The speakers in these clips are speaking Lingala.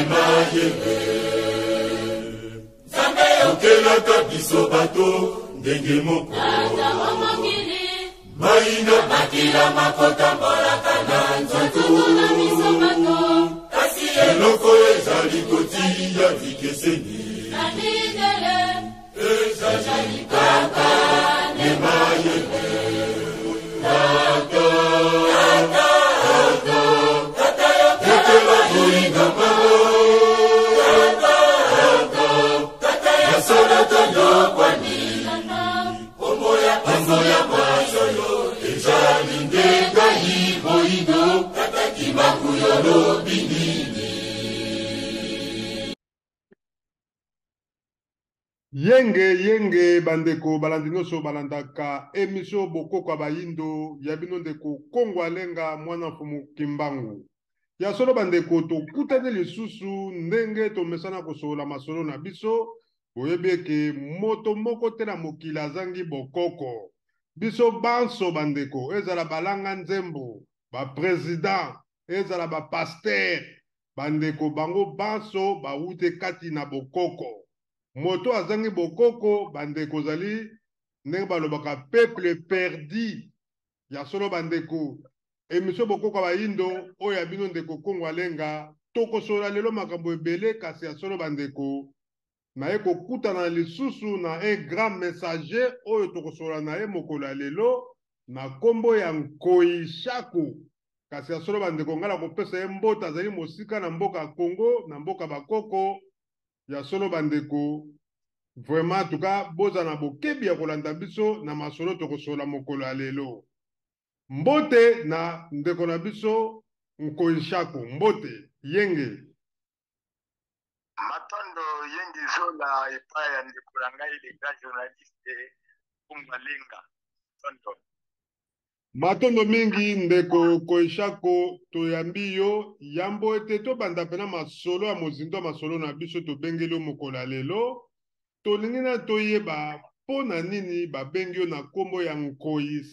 Nemayele. Nzambe okelaka biso bato ndenge moko. Tata wa mokili. Mai na makila makotambolaka na nzoto. Nzoto na biso bato. Kasi eloko ezali kotia likeseni. Na midele. Ezali kaka Nemayele. Tata, tata, tata, yokela boyinga mama. Tata, tata, ya solo tonyokwani. Tata. Kombo ya mwasi oyo ezali nde ngai moyindo. Tata Kimbangu yo lobi nini? Yenge yenge bandeko balandi nyonso balandaka emission Bokoko ya Bayindo ya bino ndeko Kongo Alenga mwana mfumu Kimbangu. Ya solo bandeko, tokutani lisusu ndenge tomesana kosolola masolo na biso. Boyebi eke moto moko te na mokili azangi bokoko. Biso banso bandeko, ezala balanga nzembo, ba president, ezala ba pasteur, bandeko bango banso bawute kati na bokoko. Moto azangi bokoko bandeko ozali ndenge balobaka peuple perdu. Ya solo bandeko, emission Bokoko ya Bayindo oyo ya bino ndeko Kongo Alenga, tokosolola lelo makambo ebele, kasi ya solo bandeko, naye kokutana lisusu na un grand messager oyo tokosolola na ye mokolo ya lelo na kombo ya Nkoyi Shako. Kasi ya solo bandeko, ngai nakopesa ye mbote, azali mosika na mboka ya Congo, na mboka bakoko. Ya solo bandeko, vraiment en tout cas bozala na bokebi ya kolanda biso na masolo tokosolola mokolo ya lelo. Mbote na ndeko na biso Nkoyi Shako, mbote yenge. Matondo yenge zola epai ya ndeko na ngai le grand journaliste Kongo Alenga. Matondo. Matondo mingi ndeko Nkoyi Shako, toyambi yo yambo ete tobanda pena masolo ya mozindo ya masolo na biso tobengeli yo mokolo ya lelo. Tolingi na toyeba mpo na nini babengi yo na kombo ya Nkoyi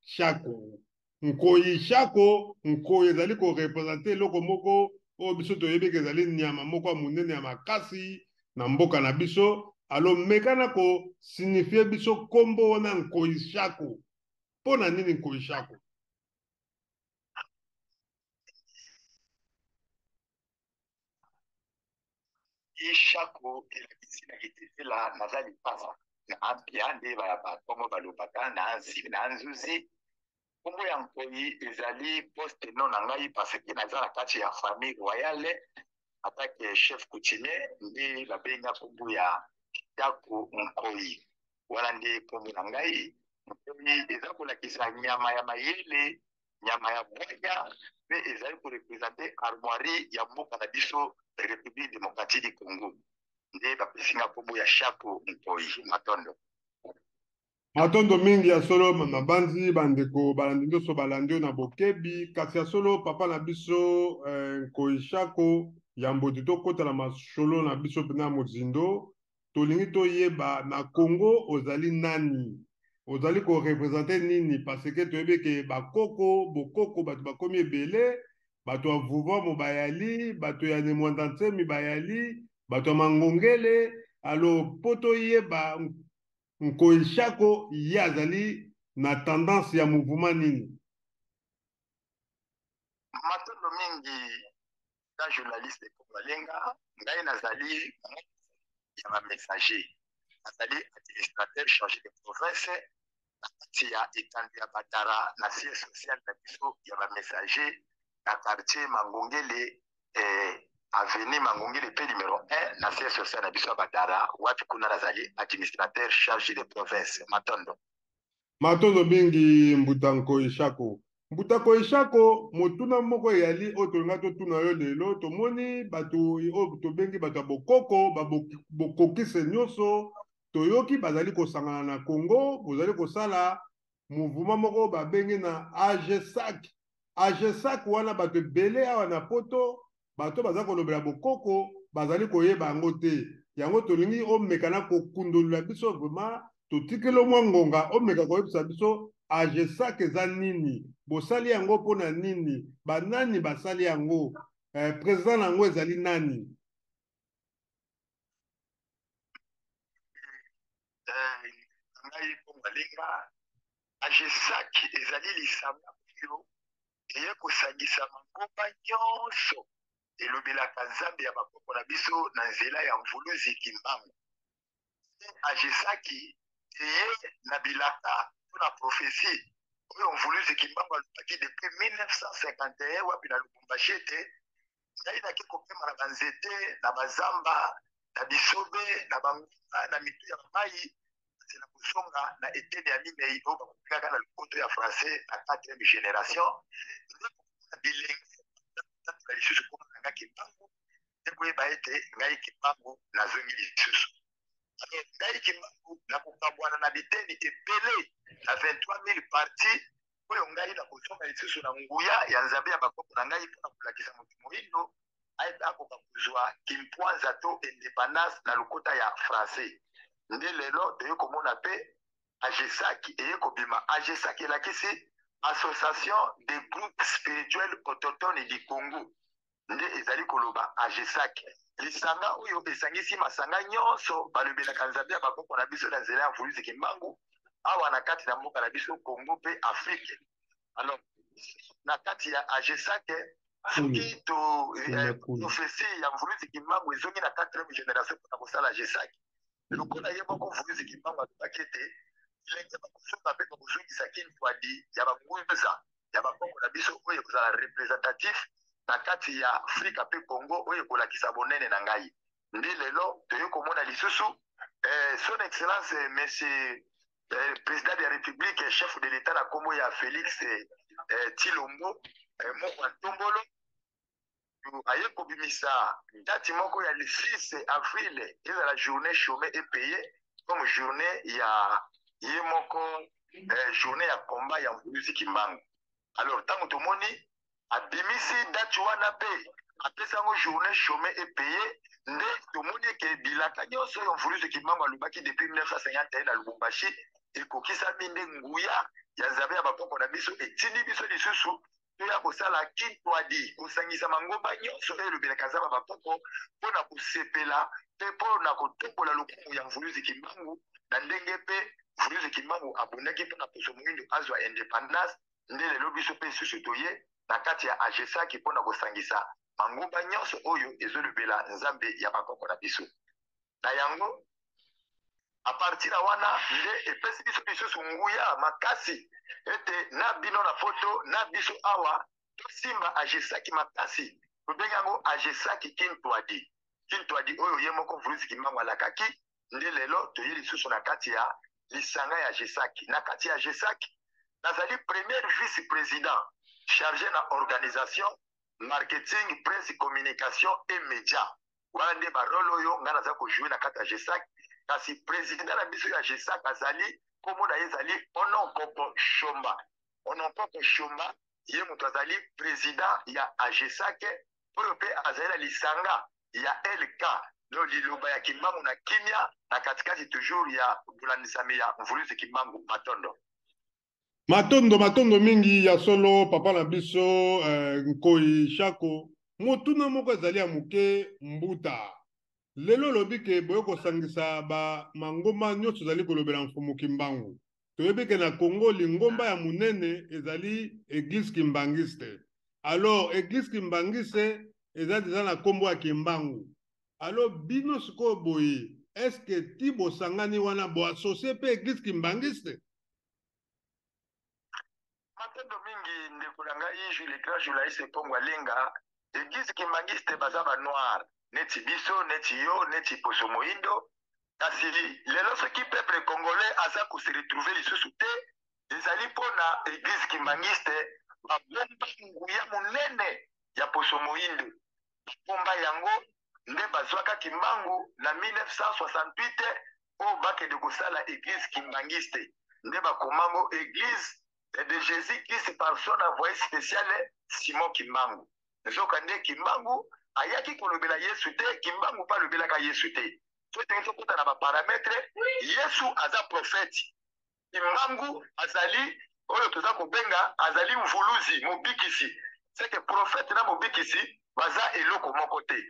Shako. Nkoyi Shako, Nkoyi ezali ko representer eloko moko oyo biso toyebi ke ezali nyama moko ya monene ya makasi na mboka na biso. Alors meka na ko signifier biso kombo wana Nkoyi Shako. Mpo na nini Nkoyi Shako? Shako elakisi na kitefela naza lipasa na ampia nde bakongo balobaka na nsi na nzuzi. Kombo ya Nkoyi ezali poste nom na ngai parce que naza na kati ya famille royale atake chef coutumier nde babenga kombo ya Shako Nkoyi. Wana nde kombo na ngai. Nkoyi eza kolakisa nyama ya mayele, nyama ya bwanya, pe ezali korepresente armoirie ya mboka na biso République démocratique du Congo. Nde bapesi nga kombo ya Shako Nkoyi. Matondo. Matondo mingi ya solo mabanzi bandeko balandi nyonso balandi oyo na bokebi. Kasi ya solo papa na biso Nkoyi Shako, yambo ete tokota na masolo na biso mpena ya mozindo, tolingi toyeba na Congo ozali nani, ozali korepresente nini, parce que toyebi ke bakoko bokoko bato bakomi ebele, bato ya Vuvamu bayali, bato ya Ne Muanda Nsemi bayali, bato ya Mangongele. Alors po toyeba Nkoyi Shako ye azali na tendance ya mouvement nini? Matondo mingi na journaliste Kongo Alenga, ngai nazali ya ba messager, nazali administrateur chargé de province na kati ya etando ya Badara na siège social na biso ya ba messager na quartier Mangongele, avenue Mangongele pe numéro 1 na siège social na biso ya Badara, wapi kuna nazali administrateur chargé de province. Matondo. Matondo mingi Mbuta Nkoyi Shako. Mbuta Nkoyi Shako, motuna moko eyali oyo tolinga totuna yo lelo. Tomoni bato oyo tobengi bato ya bokoko, ba bokokise nyonso, toyoki bazali kosangana na Congo, bozali kosala mouvement moko babengi na AGSAC. AGSAC wana bato ebele awa na poto, bato baza kolobela bokoko, bazali koyeba yango te. Yango tolingi omeka na kokundolula biso vraiment, totikeli mwa ngonga omeka koyebisa biso AGSAC eza nini, bosali yango mpona nini, banani basali yango, président na yango ezali nani. Alenga. Agesac ezali lisanga oyo eye kosangisa mangomba nyonso elobelaka Nzambe ya bakoko na biso na nzela ya Mvuluzi Kimbangu. Agesaki eye na bilaka to na prophetie oyo Mvuluzi Kimbangu alobaki depuis 1951 wapi na Lubumbashi ete ngai nake kopema na banzete, na bazamba, na bisobe, na bangomba, na mitu ya bamai, kasi na kozonga na eteni ya minei oyo bakobengaka na lopoto ya français na quatrième génération, nde komona bilenge batatola lisusu kombo na ngai Kimbangu, nde koyeba ete ngai Kimbangu nazongi lisusu. Alors ngai Kimbangu nakokabwana na biteni ebele na 23000 parties oyo ngai nakozonga lisusu na nguya ya Nzambe ya bakoko na ngai mpo na kolakisa moto moindo akoka kozwa kimpwanza to independance na lokota ya français. Nde lelo toye komona mpe AGESAC eye kobima. AGESAC elakisi Association des groupes spirituels autochtones du Congo. Nde ezali koloba AGESAC, lisanga oyo esangisi masanga nyonso balobelaka Nzambe ya bakoko na biso na nzela ya Mvuluzi Kimbangu awa na kati na mboka na biso Congo mpe Afrique. Alors na kati ya AGESAC, soki to prophetie ya Mvuluzi Kimbangu ezongi na 4e generation mpona kosala AGESAC, lokola ye moko Mvuluzi Kimbangu alobaki ete bilenge bakozonga mpe bakozongisa kintuadi ya bangunza ya bakoko na biso oyo ekozala representatif na kati ya Afrika mpe Congo oyo ekolakisa bonene na ngai. Nde lelo toye komona lisusu son excellence monsieur président de la République, chef de l'État na kombo ya Félix Tshilombo moko ya ntombolo aye kobimisa date moko ya le 6 avril ezala journée chômée et payée comme journée ya ye moko journée ya combat ya Mvuluzi Kimbangu. Alors ntango tomoni abimisi date wana mpe apesi yango journée chômée et payée, nde tomoni eke bilaka nyonso oyo Mvuluzi Kimbangu alobaki depuis 1951 na Lubumbashi ekokisami. Nde nguya ya Nzambe ya bakoko na biso etindi biso lisusu toya kosala kintwadi, kosangisa mangomba nyonso oyo elobelaka Nzambe ya bakoko mpo na kosepela mpe mpo na kotombola lokumu ya Mvuluzi Kimbangu na ndenge mpe Mvuluzi Kimbangu abundaki mpo na poso moindo azwa independance. Nde lelo biso mpe lisusu toye na kati ya AGESAC mpo na kosangisa mangomba nyonso oyo ezolobela Nzambe ya bakoko na biso. Na yango, a partir ya wana nde epesi biso lisusu nguya makasi ete na bino na poto na biso awa tosimba AGESAC makasi, tobengi yango AGESAC Kintwadi. Kintwadi oyo ye moko Mvuluzi Kimbangu alakaki, nde lelo toye lisusu na kati ya lisanga ya AGESAC. Na kati ya AGESAC nazali premier vice-président chargé na organisation, marketing, presse, communication et média. Wana nde ba role oyo ngai naza ko jouer na kati ya GESAC. Kasi président na biso ya GESAC azali, kombo na ye ezali Ononkoko Shomba. Ononkoko Shomba ye moto azali président ya AGESAC oyo mpe azali na lisanga ya LK, donc liloba ya Kimbangu na kimia na katikati toujours ya bolandisami ya Mvuluzi Kimbangu. Matondo. Matondo, matondo mingi ya solo papa na biso Nkoyi Shako. Motuna moko ezali ya moke mbuta. Lelo olobi ke boye kosangisa ba mangomba nyonso ezali kolobela Mfumu Kimbangu. Toyebi ke na Congo lingomba ya monene ezali Eglise Kimbanguiste. Alors Eglise Kimbanguiste eza deja na kombo ya Kimbangu. Alors bino sikoyo boye, est-ce que ti bosangani wana bo associer pe Eglise Kimbanguiste? Matondo mingi ndeko na ngai Jules Grand journaliste Pongo Alenga. Eglise Kimbanguiste baza ba noir neti biso, neti yo, neti poso moindo. Kasi lelo soki peuple congolais aza ko se retrouver lisusu te, ezali mpona Eglise Kimbanguiste babomba nguya monene ya poso moindo. Babomba yango nde bazwaka Kimbangu na 1968 oyo bakende kosala Eglise Kimbanguiste, nde bakomango Eglise de Jésus-Christ par son envoyé spécial Simon Kimbangu. Nzoka nde Kimbangu ayaki kolobela Yesu te, Kimbangu mpe alobelaka Yesu te. Soki tolingi tokota na ba paramètre, Yesu aza prophète, Kimbangu azali oyo toza kobenga azali mvuluzi, mobikisi. C'est que prophète na mobikisi baza eloko moko te.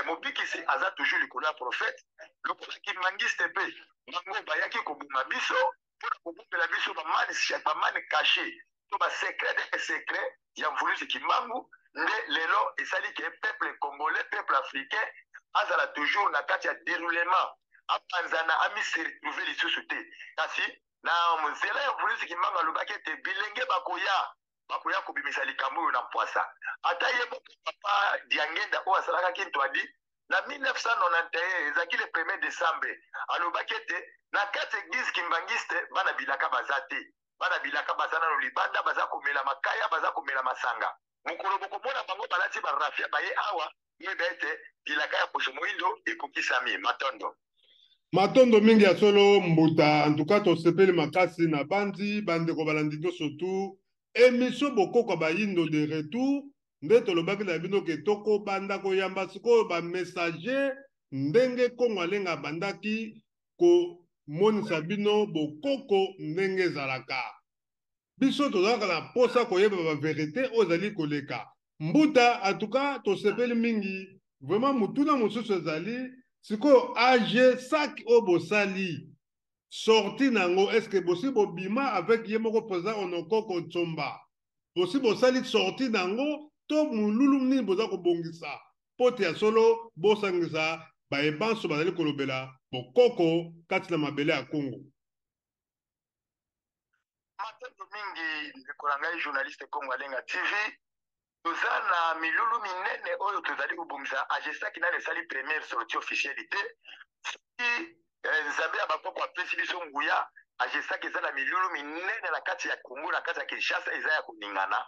Mobikisi aza toujours likolo ya prophète. Lokola Kimbanguiste mpe bango bayaki koboma biso. mpo na kobombela biso bamani bamani cache to basecret de secret ya Mvuluzi Kimbangu. Nde lelo esali ke peuple congolais, peuple africain azala toujours na kati ya déroulement, apanzana, amise retrouve lisusu te. Kasi na nzela ya Mvuluzi Kimbangu alobaki ete bilenge bakoya, bakoya kobimisa likambo oyo na mpwasa. Ata ye moko papa Diangenda oyo asalaka Kintwadi na 1991, ezalaki le 1er décembre, alobaki ete na kati église kimbangiste bana bilaka baza te, bana bilaka baza nano libanda, baza komela makaya, baza komela masanga. Mokolo bokomona bango balati barafia baye awa, boyeba ete bilaka ya poso moindo ekokisami. Matondo. Matondo mingi ya solo mbuta. En tout cas tosepeli makasi na bandi bandeko balandi nyonso tu émission Bokoko Bayindo de retour. Nde tolobaki na bino ke tokobanda koyamba sikoyo bamessager ndenge Kongo Alenga abandaki komonisa bino bokoko ndenge ezalaka. Biso tozalaka na posa koyeba baverité oyo ezali koleka. Mbuta, en tout cas tosepeli mingi vraiment. Motuna mosusu ezali sikoyo ag sak oyo bosali sorti nango, est ce que bosi bobima avec ye moko président Onokoko Ntsomba? Bosi bosali sorti nango to molulu nini boza kobongisa mpo te ya solo bosangisa baye banso bazali kolobela bokoko kati na mabele ya Congo? Matondo mingi, ndeko na ngai journaliste Kongo Alenga TV. Toza na milulu minene oyo tozali kobongisa. Agesaki nano esali première sortie officielle te. Soki Nzambe ya bakoko apesi biso nguya, Agesaki eza na milulu minene na kati ya Congo, na kati ya Kinshasa, eza ya koningana.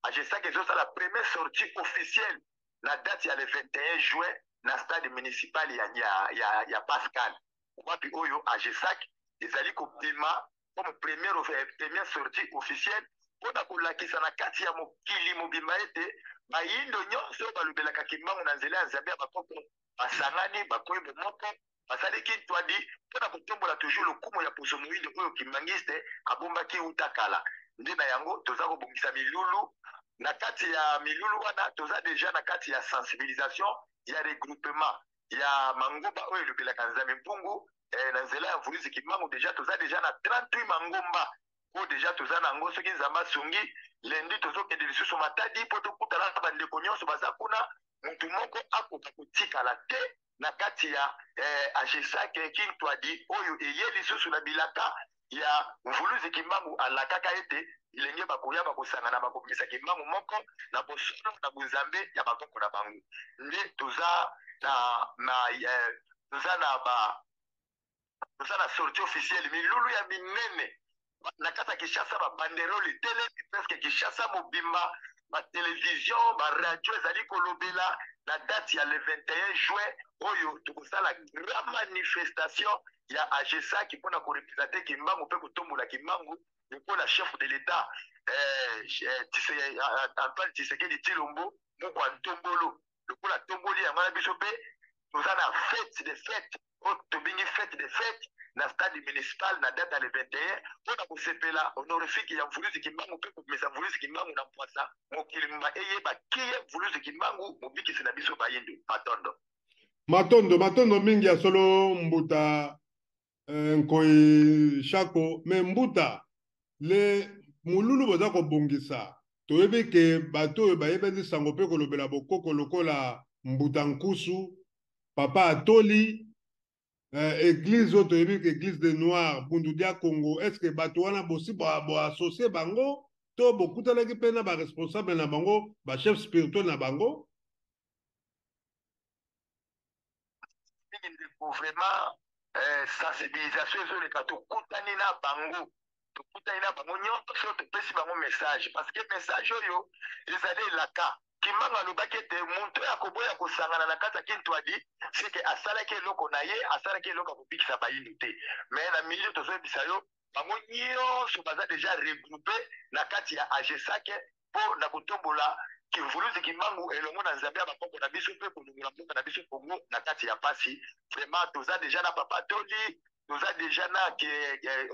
Agesaki ezosala première sortie officielle na date ya le 21 juin na stade municipal ya Pascal, wapi oyo Agesak ezali kobima comme première sortie officielle mpona kolakisa na kati ya mokili mobimba ete bayindo nyonso oyo balobelaka Kimbangu na nzela ya Nzambe ya bakoko basangani, bakoyi bomoko, basali kintwadi mpona kotombola toujours lokumu ya poso moyindo oyo kimbangiste abombaki uta kala. Nde na yango toza kobongisa milulu. Na kati ya milulu wana toza deja na kati ya sensibilisation ya regroupement ya mangomba oyo elobelaka Nzambe Mpungu na nzela ya Mvuluzi Kimbangu. Deja toza deja na 38 mangomba oyo deja toza na yango. Soki Nzambe asungi, lendi tozokende lisusu Matadi mpo tokutana na bandeko nyonso baza kuna. Motu moko akoka kotikala te na kati ya Agesake Kintwadi oyo eye lisusu na bilaka ya Mvuluzi Kimbangu. Alakaka ete bilenge bakoya, bakosangana, bakobimisa Kimbangu moko na bosolo na bonzambe ya bakoko na bango. Nde toza na toza na ba toza na sortie officielle, milulu ya minene na kati ya Kinshasa, babanderole etelemi presque Kinshasa mobimba, batelevizio, baradio ezali kolobela na date ya le 21 juin oyo tokosala grand manifestation ya Agesaki mpona korepresente Kimbangu mpe kotombola Kimbangu lokola chef de l'État Antoine Tshisekedi Tshilombo moko ntombolo lokola tomboli yango na biso. Mpe toza na fête de fête oyo tobengi fête de fête na stade municipal na date ya le 21 mpona kosepela honorifique ya Mvuluzi Kimbangu mpe kobimisa Mvuluzi Kimbangu na mpwasa, mokili mobimba eyeba kiye Mvuluzi Kimbangu, mobikisi na biso bayindo. Matondo. Matondo, matondo mingi ya solo mbuta Nkoi Shako. Me mbuta, le molulu boza kobongisa, toyebi ke bato oyo bayebani sango mpe kolobela bokoko lokola mbuta Nkusu, papa Atoli, église oyo toyebi ke église de noir Bundu dia Congo, est ce que bato wana bosi boassocie bango to bokutanaki mpe na baresponsable na bango, bachef spirituel na bango? Mingi ndeko, vraiment sensibilisation ezoleka. Tokutani na bango, tokutani na bango nyonso, topesi bango message, parce que message oyo ezali elaka. Kimbangu alobaki ete moto oyo akoboya kosangana na kati ya Kintwadi, seke asalaki eloko na ye, asalaki eloko ya kobikisa bayindu te. Mais na milieu tozoyebisa yo, bango nyonso baza deja regroupe na kati ya Agesake mpo na kotombola Kimvuluzi Kimbangu elongo na Nzambe ya bakoko na biso mpe kolongola mboka na biso Kongo na kati ya mpasi. Vraiment toza deja na papa Toli, toza deja na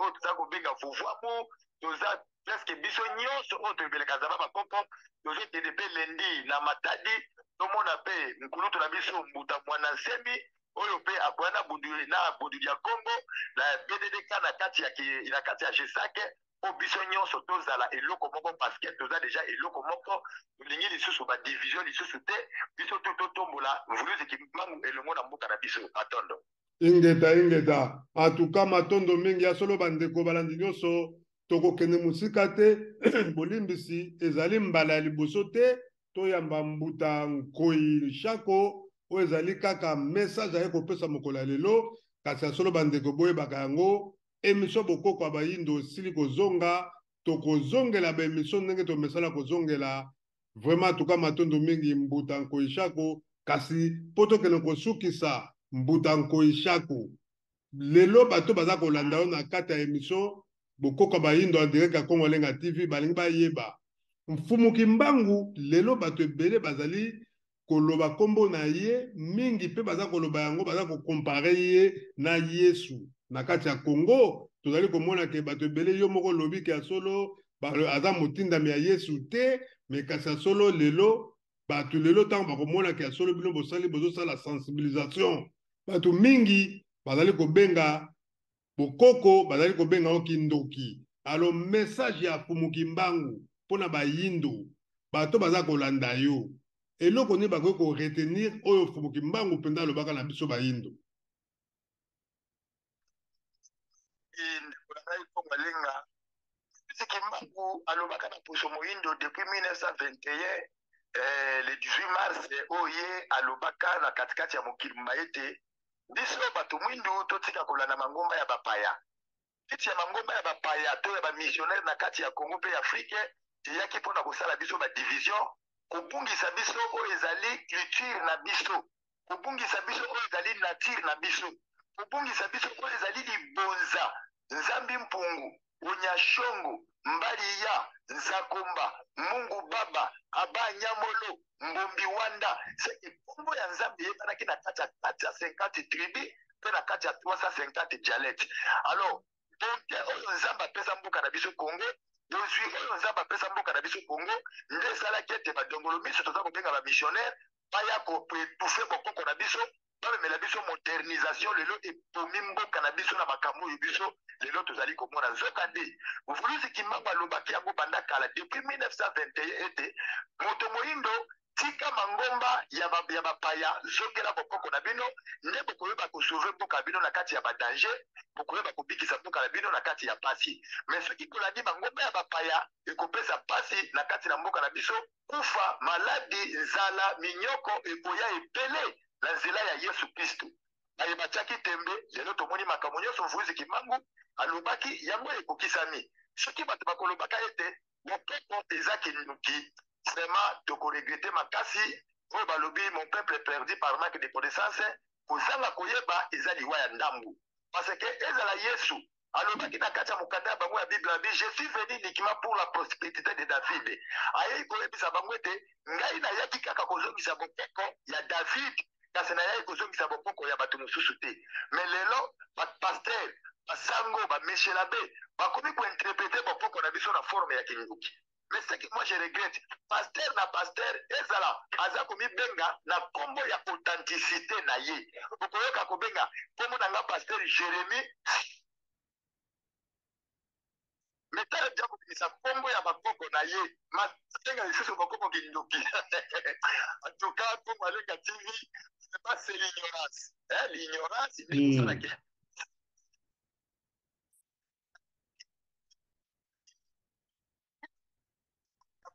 oyo toza kobenga Vuvwamu, toza presque biso nyonso oyo toyebelaka Nzambe ya bakoko. Tozokende mpe lendi na Matadi, tomona mpe nkulutu na biso mbuta Mwana Nsemi. Oyo mpe akoya na bundu na bundu dia Kongo na BDDK na kati ya na kati ya GESAC mpo biso nyonso tozala eloko moko parce que toza deja eloko moko, tolingi lisusu ba division lisusu te, biso to totombola Mvuluzi Kimbangu elongo na mboka na biso. Matondo. Ingeta ingeta, en tout cas matondo mingi ya solo bandeko balandi nyonso, tokokende mosika te bolimbisi ezali mbala ya liboso te toyamba mbuta Nkoyi Shako, oyo ezali kaka message aye kopesa mokolo ya lelo. Kasi ya solo bandeko boyebaka yango, emission Bokoko ya Bayindo esili kozonga, tokozongela ba emission ndenge tomesana kozongela. Vraiment tuka matondo mingi mbuta Nkoyi Shako. Kasi mpo tokende kosukisa mbuta Nkoyi Shako, lelo bato baza kolanda yo na kati ya emission Bokoko ya Bayindo en direct ya Kongo Lenga TV, balingi bayeba Mfumu Kimbangu. Lelo bato ebele bazali koloba nkombo na ye mingi, mpe baza koloba yango, baza kocomparer ye na Yesu. Na kati ya Congo tozali komona ke bato ebele, yo moko olobi ke ya solo aza motindami ya Yesu te, me kasi ya solo lelo bato lelo ntango bakomona ke ya solo bino bosali bozosala sensibilisation, bato mingi bazali kobenga bokoko, bazali kobenga yango kindoki. Alo message ya Mfumu Kimbangu mpona bayindo, bato baza kolanda yo, eloko nini bakoki koretenir oyo Mfumu Kimbangu mpenza alobaka na biso bayindo? Ndeko na ngai Kongo Alenga, Kimbangu alobaka na poso moyindo depuis 1921, le 18 mars, oyo ye alobaka na katikati ya mokili ma ete biso bato mwindu totika kolanda mangomba ya bapaya. Kiti ya mangomba ya bapaya to ya bamissionnaire na kati ya Congo mpe Afrike eyaki mpona kosala biso badivision, kobungisa biso oyo ezali culture na biso, kobungisa biso oyo ezali nature na biso, kobungisa biso oyo ezali libonza Nzambi Mpungu, Onyashongo, Mbali ya Nzakomba, Mungu Baba, Aba Nyamolo, Mbombi Wanda. Seke nkombo ya Nzambe eyebanaki na kati ya 450 tribu mpe na kati ya 350 dialecte. Alors bonte oyo Nzambe apesa mboka na biso Congo, bozwi oyo Nzambe apesa mboka na biso Congo, nde esalaki ete badongolo miso toza kobenga bamissionnaire baya koétouffer bokoko na biso, bamemela biso modernisation. Lelo ebomi mboka na biso na makambo oyo biso lelo tozali komona. Nzokande Mvuluzi Kimbangu alobaki yango banda kala, depuis 1921, ete moto moyindo tika mangomba ya bapaya, zongela bokoko na bino, nde bokoyeba kosauver mboka na bino na kati ya badanger, bokoyeba kobikisa mboka na bino na kati ya pasi. Mais soki kolandi mangomba ya bapaya, ekopesa pasi na kati na mboka na biso, kufa, maladi, nzala, minyoko ekoya ebele na nzela ya Yesu Kristu. Baye batiaki tembe, lelo tomoni makambo nyonso Mvuluzi Kimbangu alobaki yango ekokisami. Soki bato bakolobaka ete bokoko eza kindoki, vraiment tokoregretter makasi. Oyo balobi mon peuple perdu par manque de connaissance, kozanga koyeba eza liwa ya ndambu, parce que ezala Yesu alobaki na kati ya mokanda ya bango ya Bible, abi je suis venu uniquement pour la prospérité de David. Ayei koyebisa bango ete ngai nayaki kaka kozongisa bokoko ya David, kasi nayaki kozongisa bokoko ya bato mosusu te. Mais lelo bapasteur, basango, bameshelabe bakomi kointerprete bokoko na biso na forme ya kindoki. Mais ce que moi je regrette, pasteur na pasteur ezala aza komibenga na kombo ya authenticité na ye, okoyoka kobenga kombo na nga pasteur Jérémie, mais tala dia kobimisa kombo ya bakoko na ye, masenga lisusu bakoko kindoki. En tout cas, Kongo Alenga TV, c'est pas, c'est l'ignorance, hein, l'ignorance nde kosalaki.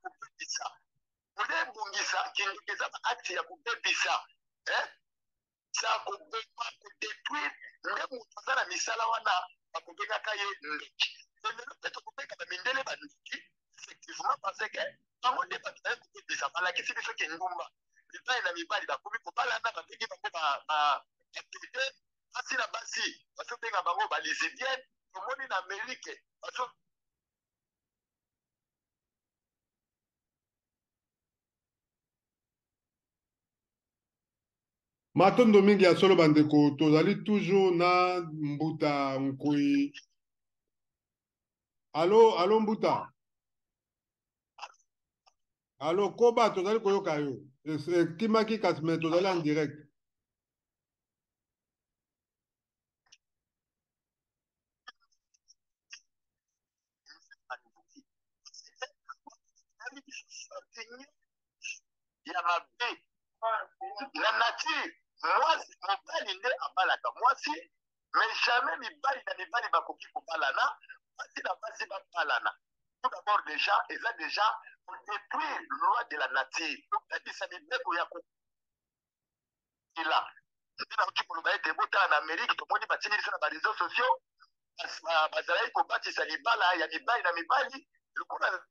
Kobebisa olie ebongisa kindoki eza ba acte ya kobebisa, eh? Sa koboma, kodétruire, nde moto aza na misala wana bakobengaka ye ndoki. Lelo mpe tokobenga bamindele bandoki, effectivement, parce que bango nde bato baye kobebisa, balakisi biso kindumba, mibali na mibali bakomi kobalana, babengi bango bapede, basi na basi bazobenga bango balesbienne. Tomoni na Amerike bazo Matondo mingi ya solo bandeko, tozali toujours na mbuta Nkoi. Alo, alo mbuta, alo koba, tozali koyoka yo. Ekimaki kasi, me tozali en direct. ya mabe. Na nature, mwasi mobali nde abalaka mwasi, mais jamais mibali na mibali bakoki kobalana, basi na basi babalana. Tout d'abord déjà eza déjà kodétruire loi de la nature, kobebisa mibeko ya kokila. Nde nauti koloba ete botala na Amerique, tomoni batindi biso na ba réseaux sociaux, bazalaki kobatisa libala ya mibali na mibali lokola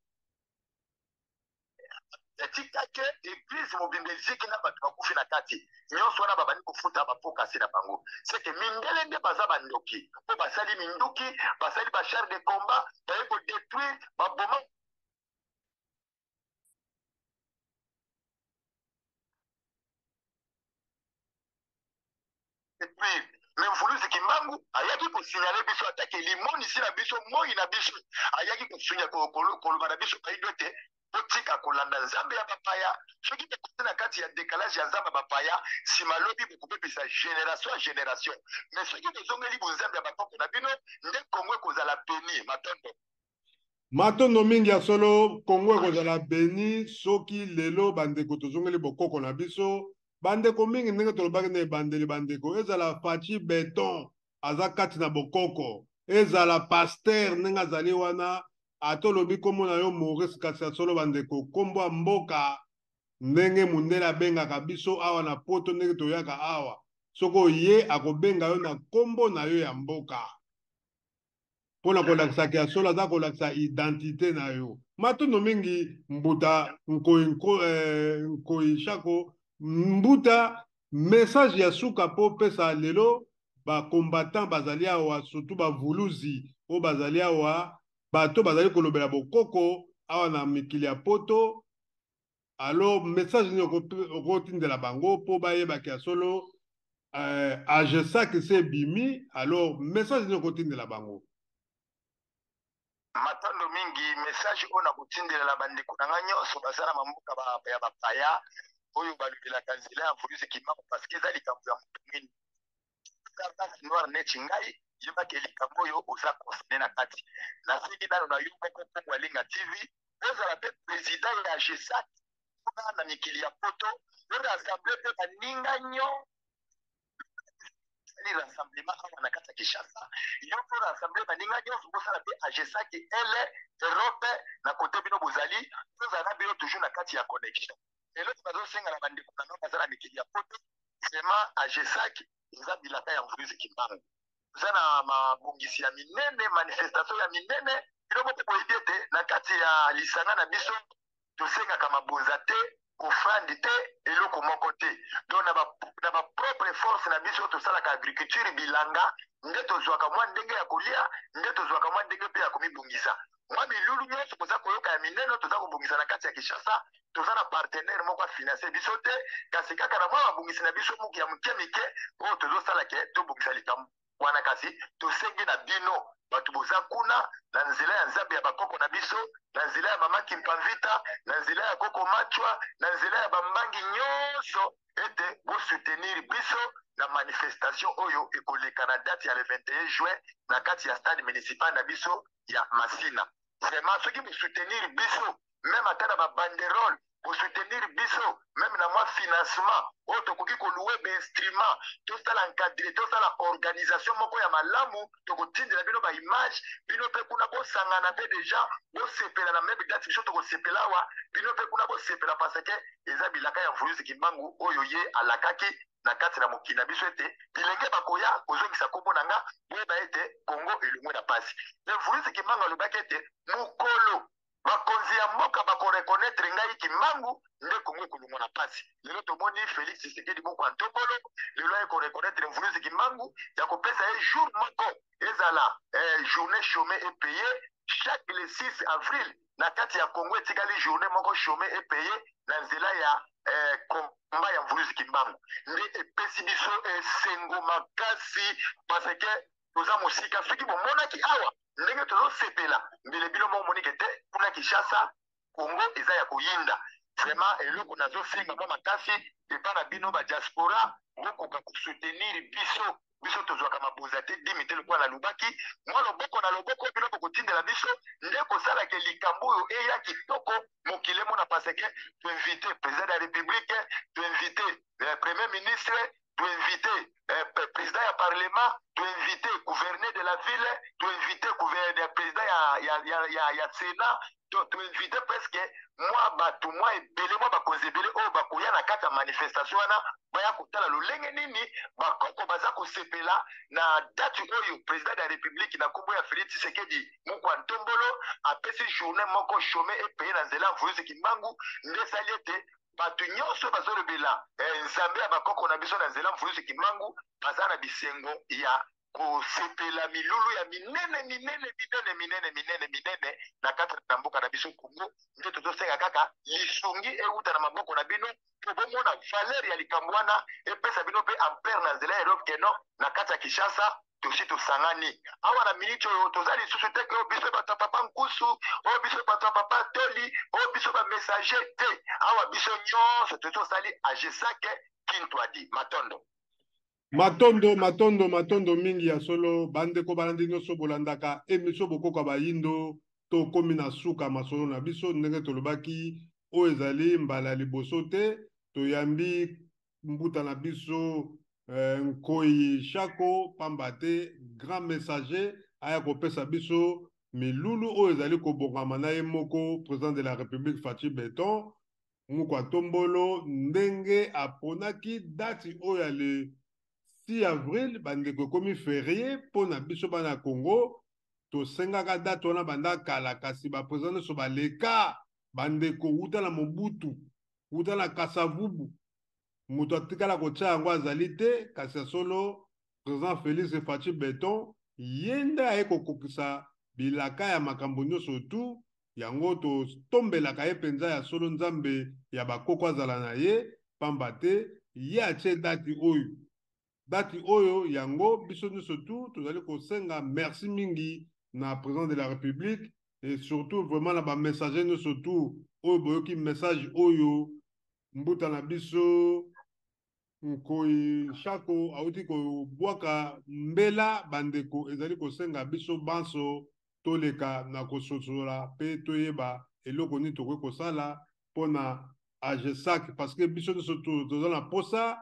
etikake eglise mobimba eziki na bato bakufi na kati nyonso wana, babandi kofuta bapokasi na bango. Seke mindele nde baza bandoki mpo basali minduki, basali bachar de combat, baye kodétruire, baboma. Mais Mvuluzi Kimbangu ayaki kosignale biso, atake limonisi na biso, moi na biso, ayaki kosunya koloba na biso bayindo ete botika kolanda nzambe ya bapaya. Soki bokoti na kati ya décalage ya nzambe ya bapaya, nsima lobi bokobebisa génération ya génération. Mais soki bozongeli bonzambe ya bakoko na bino, nde Kongo ekozala beni. Matondo. Matondo mingi. Ya solo, Kongo ekozala beni soki lelo bandeko tozongeli bokoko na biso. Bandeko mingi, ndenge tolobaki na ebandeli, bandeko, ezala Fatshi Béton aza kati na bokoko, ezala pasteur ndenge azali wana, ata olobi nkombo na yo Maurice, kasi ya solo bandeko, nkombo ya mboka ndenge mundele abengaka biso awa na Poto, ndenge toyaka awa, soki oye akobenga yo na nkombo na yo ya mboka mpona kolakisaka ya solo aza kolakisa identité na yo. Matondo mingi, mbuta Nkoi, Nkoi Shako. Mbuta, message ya suka mpo opesa lelo bacombattant bazali awa, surtout bavuluzi oyo bazali awa, bato bazali kolobela bokoko awa na mikili ya Poto. Alors, message nini okotindela bango mpo bayebaki ya solo AGESAC se ebimi? Alors, message nini okotindela bango? Matondo mingi. Message oyo nakotindela na bandeko na ngai nyonso baza na mamboka ya bapaya oyo balobelaka nzela ya Mvuluzi Kimbangu, parce que eza likambo ya moto mwindu race noire neti ngai, yebaki likambo oyo oza concerné na kati. Nasengi nano na yo moko Kongo Alinga TV, ozala mpe président ya AGESAC kuna na mikili ya Poto, orassemble mpe baninga nyo osali rassemblement awa na kati ya Kinshasa, yo mpo rassemble baninga nyonso, bosala mpe AGESAC ele Europe na kote bino bozali, tozala na bino toujours na kati ya connexion. Eloko bazosenga na bandeko na nga baza na mikili ya Poto, vraiment AGESAC eza bilaka ya Mvuluzi Kimbangu, eza na mabongisi ya minene, manifestation ya minene. Bino moko boyebi ete na kati ya lisanga na biso tosengaka mabonza te, offrande te, eloko moko te. Donc na bapropre force na biso tosalaka agriculture, bilanga, nde tozwaka mwa ndenge ya kolia, nde tozwaka mwa ndenge mpe ya komibongisa. Mwa milulu nyonso koza koyoka ya minene toza kobongisa na kati ya Kinshasa, toza na partenaire moko afinanse biso te, kasi kaka na mwa mabongisi na biso moke ya moke mike oyo tozosala ke tobongisa likambo wana. Kasi tosengi na bino bato boza kuna na nzela ya nzambe ya bakoko na biso, na nzela ya mama Kimpamvita, na nzela ya koko Machwa, na nzela ya bambangi nyonso, ete bosoutenir biso na manifestation oyo ekoleka na date ya le 21 juin na kati ya stade municipal na biso ya Masina. Vraiment, soki bosoutenir biso même ata na babanderole, bosoutenir biso même na mwa financement oyo tokoki kolouer bainstrument, tosala encadre, tosala organisation moko ya malamu, tokotindela bino baimage, bino mpe kuna bosangana mpe déjà bosepela na même date biso tokosepela awa, bino mpe kuna bosepela, parce que eza bilaka ya Mvuluzi Kimbangu oyo ye alakaki na kati na mokili na biso ete bilenge bakoya kozongisa nkombo na nga, boyeba ete Kongo elongwe na pasi. Mpe Mvuluzi Kimbangu alobaki ete mokolo bakonzi ya mboka bakorekonetre ngai Kimbangu, nde Kongo ekolongwa na pasi. Lelo tomoni Félix Tshisekedi moko ya ntokolo lelo aye korekonetre Mvuluzi Kimbangu ya kopesa ye jour moko ezala journée chômée et payée chaque le 6 avril na kati ya Congo. Etikali journée moko chômée et payée na nzela ya komba ya Mvuluzi Kimbangu, nde epesi biso esengo makasi, parce que toza mosika. Soki bomonaki awa ndenge tozosepela, mbele bino moko monike te kuna Kinshasa Congo eza ya koyinda. Vraiment, eloko nazosenga mwa makasi epa na bino badiaspora, bokoka kosoutenir biso. Biso tozwaka mabonza te, dimi te, lokola nalobaki, mwa loboko na loboko bino bokotindela biso nde kosalaka likambo oyo eya kitoko, mokili emona, parce que toinvite président de la République, toinvite premier ministre, toinvite président ya parlement, toinvite gouverneur de la ville, toinvite gouverneur, président ya Sénat, toinvite presque mwa bato mwa ebele, mwa bakonzi ebele oyo bakoya na kati ya manifestation wana, baya kotala lolenge nini bakoko baza kosepela na date oyo président de la République na nkombo ya Félix Tshisekedi Mukwa Ntombolo apesi journée moko chômé et payé na nzela Mvuluzi Kimbangu. Nde esali ete bato nyonso bazolobela Nzambe ya bakoko na biso na nzela Mvuluzi Kimbangu baza na bisengo ya kosepela milulu ya minene minene minene minene minene minene na kati na mboka na biso Kongo. Nde tozosenga kaka lisungi euta na maboko na bino mpo bomona valeur ya likambo wana, epesa bino mpe ampleur na nzela ya Europe keno na kati ya Kinshasa. Tosi tosangani awa na miniti oyo, toza lisusu te ke oyo biso bato ya papa Nkusu, oyo biso bato ya papa Toli, oyo biso bamessager te. Awa biso nyonso tosi tosali Agesake Kintwadi. Matondo. Matondo, matondo, matondo mingi ya solo. Bandeko balandi nyonso bolandaka emission Bokoko ya Bayindo, tokomi na suka masolo na biso. Ndenge tolobaki, oyo ezali mbala ya liboso te toyambi mbuta na biso Nkoyi Shako, pamba te grand messager aya kopesa biso milulu oyo ezali kobongama na ye moko président de la République Fatshi Beton Mukwa Tombolo, ndenge aponaki date oyo ya le 6 avril. Bandeko, ekomi ferie mpo na biso bana ya Congo. Tosengaka date wana banda kala, kasi baprésident nyonso baleka, bandeko, wuta na Mobutu, wuta na Kasavubu, moto atikala kotia yango azali te. Kasi ya solo, président Félix Fatshi Beton ye nde aye kokokisa bilaka ya makambo nyonso tu. Yango totombelaka ye mpenza ya solo, Nzambe ya bakoko azala na ye, pamba te ye atie dati oyo. Dati oyo yango biso nyonso tu tozali kosenga merci mingi na président de la République et surtout vraiment na bamessager nyonso tu oyo boyoki message oyo mbuta na biso Nkoyi Shako auti kobwaka mbela. Bandeko, ezali kosenga biso banso toleka na kososola mpe toyeba eloko nini tokoki kosala mpona Agesac, parce que biso nyonso toza na posa,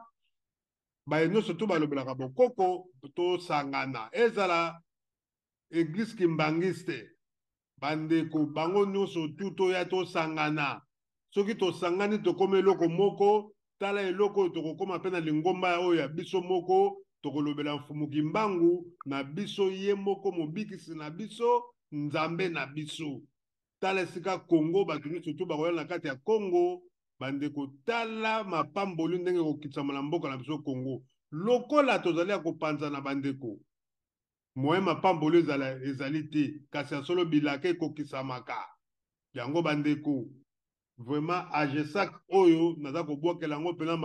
baye nyonso to balobelaka bokoko tosangana, ezala église kimbangiste, bandeko, bango nyonso tu toya tosangana. Soki tosangani, tokóma eloko moko. Tala eloko oyo tokokóma mpe na lingomba oyo ya biso moko, tokolobela Mfumu Kimbangu na biso ye moko, mobikisi na biso, Nzambe na biso. Tala esika Kongo, bato nyonso tu bakoya na kati ya Kongo. Bandeko, tala mapamboli ndenge ekokitisama na mboka na biso Kongo. Lokola tozali ya kopanzana, bandeko, moye mapamboli ezala ezali te, kasi ya solo bilaka ekokisamaka yango. Bandeko, vraiment Agesac oyo naza kobwakela yango mpena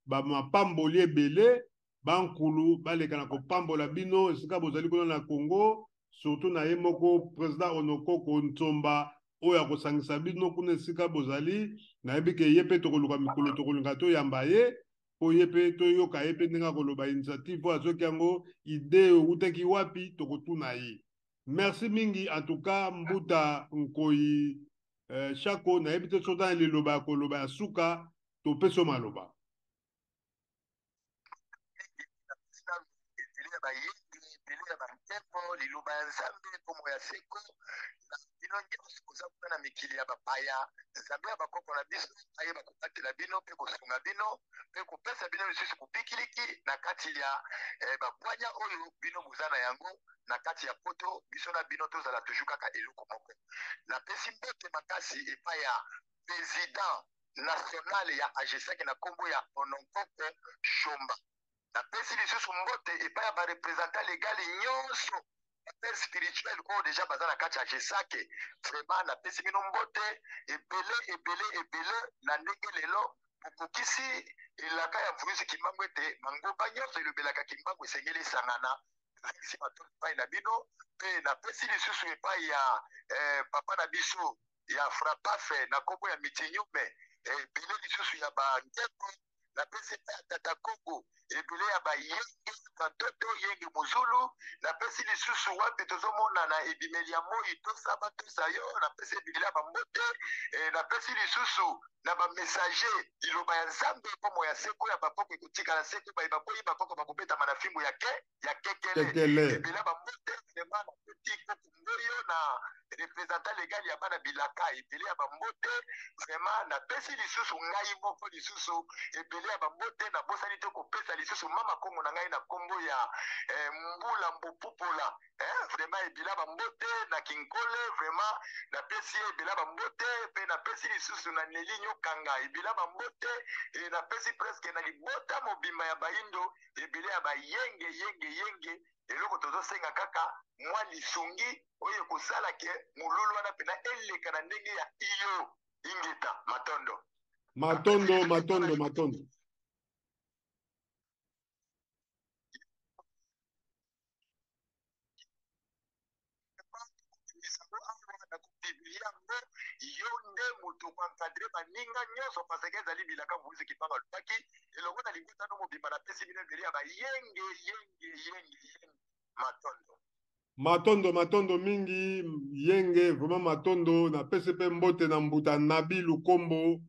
mapamboli ebele. Bankulu baleka na kopambola bino esika bozali kuna na Congo, surtout na ye moko président Onokoko Ntsomba oyo akosangisa bino kuna esika bozali. Nayebi ke ye mpe tokoluka mikolo, tokolinga toyamba ye mpo ye mpe toyoka ye mpe ndenge akoloba initiative oyo azwaki yango, idée ewutaki wapi, tokotuna ye. Merci mingi en tout cas, mbuta Nkoyi Shako. Nayebi te soki na liloba ya koloba ya suka, topesi yo maloba. Ebele ya bayembi, ebele ya bantempo, liloba ya Nzambe mpomo ya seko na bino nyonso boza kuna na mikili ya bapaya. Nzambe ya bakoko na biso ayeba kobatela bino mpe kosunga bino mpe kopesa bino lisusu bopikiliki na kati ya babwanya oyo bino boza na yango na kati ya Poto. Biso na bino tozala toujours kaka eloko moko. Napesi mbote makasi epai ya président national ya Agesaki na nkombo ya Ononkoko Shomba. Napesi lisusu mbote epai ya barepresentant legal nyonso, bapère spirituel oyo deja baza na kati ya Agesake. Vraiment napesi bino mbote ebele ebele ebele na ndenge lelo bokokisi elaka ya Mvuluzi Kimbangu ete mangomba nyonso elobelaka Kimbangu esengeli esangana. Nazongisi matondo epai na bino mpe napesi lisusu epai ya papa na biso ya Frapafe na nkombo ya Mitinyume, ebele lisusu ya bangembo. Napesi epai ya Tata Kongo ebele ya bayenge. Katoto Yenge Muzulu, napesi lisusu wapi tozomona na ebimeli ya moi tosa batosa yo, napesi ebimeli ya bambote, napesi lisusu na ba messager liloba ya Nzambe, bomoi ya seko ya bakoko ekotikala seko, baye baboyi bakoko bakobetama na fimbu ya ke ya kekele. Ebele ya bambote vraiment, napesi koko Ngoyo na représentant legal ya bana bilaka, ebele ya bambote vraiment, napesi lisusu ngai moko lisusu ebele ya bambote, nabosani te kopesa lisusu mama Kongo na ngai na kombo ya Mbula Mbupupola, vraiment ebele ya bambote na Kinkole, vraiment napesi ye ebele ya bambote, pe napesi lisusu na Neli Nyokanga ebele ya bambote, napesi presque na libota mobimba ya Bayindo ebele ya bayenge yenge yenge. Eloko tozosenga kaka mwa lisungi oyo ekosala ke molulu wana pena eleka na ndenge ya iyo. Ingeta, matondo. Matondo, matondo, matondo. Yo nde moto koencadre baninga nyonso, parce que ezali bilaka Moïse Kimbangu alobaki elongo na libota no mobimba. Napesi bino ebele ya bayenge yenge yenge yenge, matondo. Matondo, matondo mingi, yenge, vraiment matondo. Napesi mpe mbote na mbuta Nabi Lukombo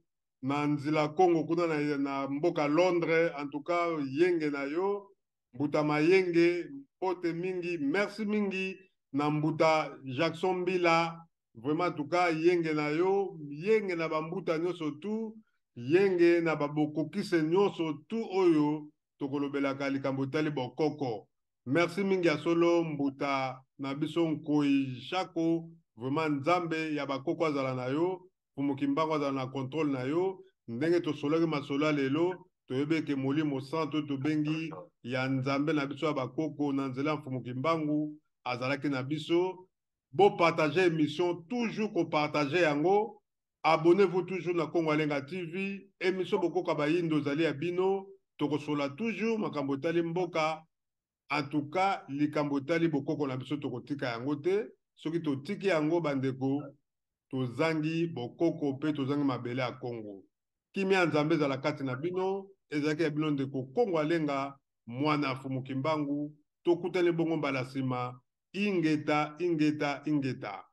na nzila Kongo kuna na mboka Londres. En tout cas yenge na yo mbuta Mayenge, mbote mingi, merci mingi na mbuta Jackson Mbila, vraiment en tout cas yenge na yo, yenge na bambuta nyonso tu, yenge na babokokise nyonso tu oyo tokolobelaka likambo etali bokoko. Merci mingi ya solo mbuta na biso Nkoi Shako, vraiment Nzambe ya bakoko azala na yo, Mfumu Kimbangu azala na contrôle na yo. Ndenge tosolaki masolo ya lelo, toyebi eke Molimo Santo tobengi ya Nzambe na biso ya bakoko na nzela ya Mfumu Kimbangu azalaki na biso. Bo partager émission, toujours ko partager yango. Abonnez-vous toujours na Kongo Alenga TV. Émission Bokoko Bayindo ezali ya bino. Tokosola toujours makambo etali mboka. En tout cas, likambo etali bokoko na biso tokotika yango te. Soki totiki yango bandeko, tozangi bokoko pe tozangi mabele ya Kongo. Kimia ya Nzambe ezala kati na bino. Ezalaki ya bino ndeko Kongo Alenga, mwana Mfumu Kimbangu. Tokutani bongo mbala nsima. Ingeta, ingeta, ingeta.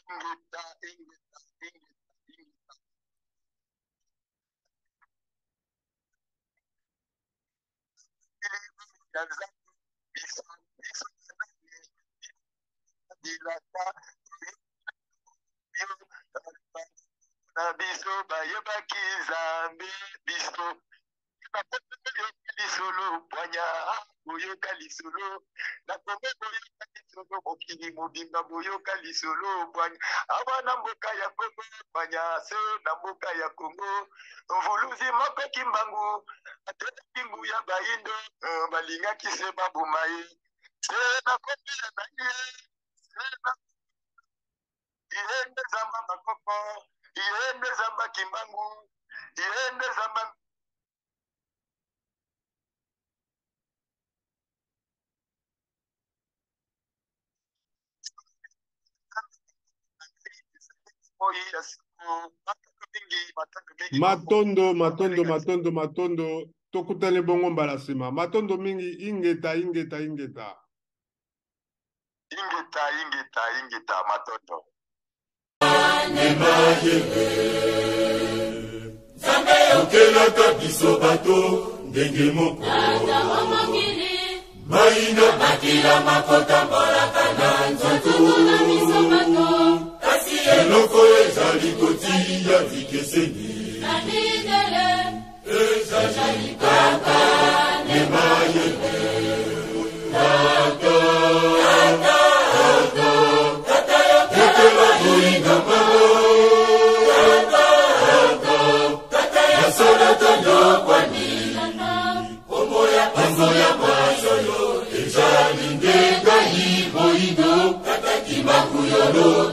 Ingeta, ingeta, ingeta, ingeta. Na biso bayebaki Nzambe, biso boyoka lisolo bwanya, boyoka lisolo na Kongo, boyoka lisolo mokili mobimba, boyoka lisolo bwanya awa na mboka ya Kongo, bwanya se na mboka ya Kongo. Mvuluzi moko Kimbangu atelaki nguya bayindo, balingaki se baboma ye se na kombela na ye se na ye nde Zamba bakoko, ye nde Zamba Kimbangu, ye nde Zamba. Matondo, matondo, matondo, matondo. Tokutani bongo mbala nsima. Matondo mingi, ingeta, ingeta, ingeta. Ingeta, ingeta, ingeta, matondo. Nzambe okelaka biso bato ndenge moko, mai na makila makotambolaka na nzoto, kasi eloko ezali kotia likeseni ezali kaka nemayebe. Tata, tata, tata, boyinga tata ya solo tonyokwani kombo ya mwazoyo ezali nde ngai moyindo Tata Kimbangu yolo.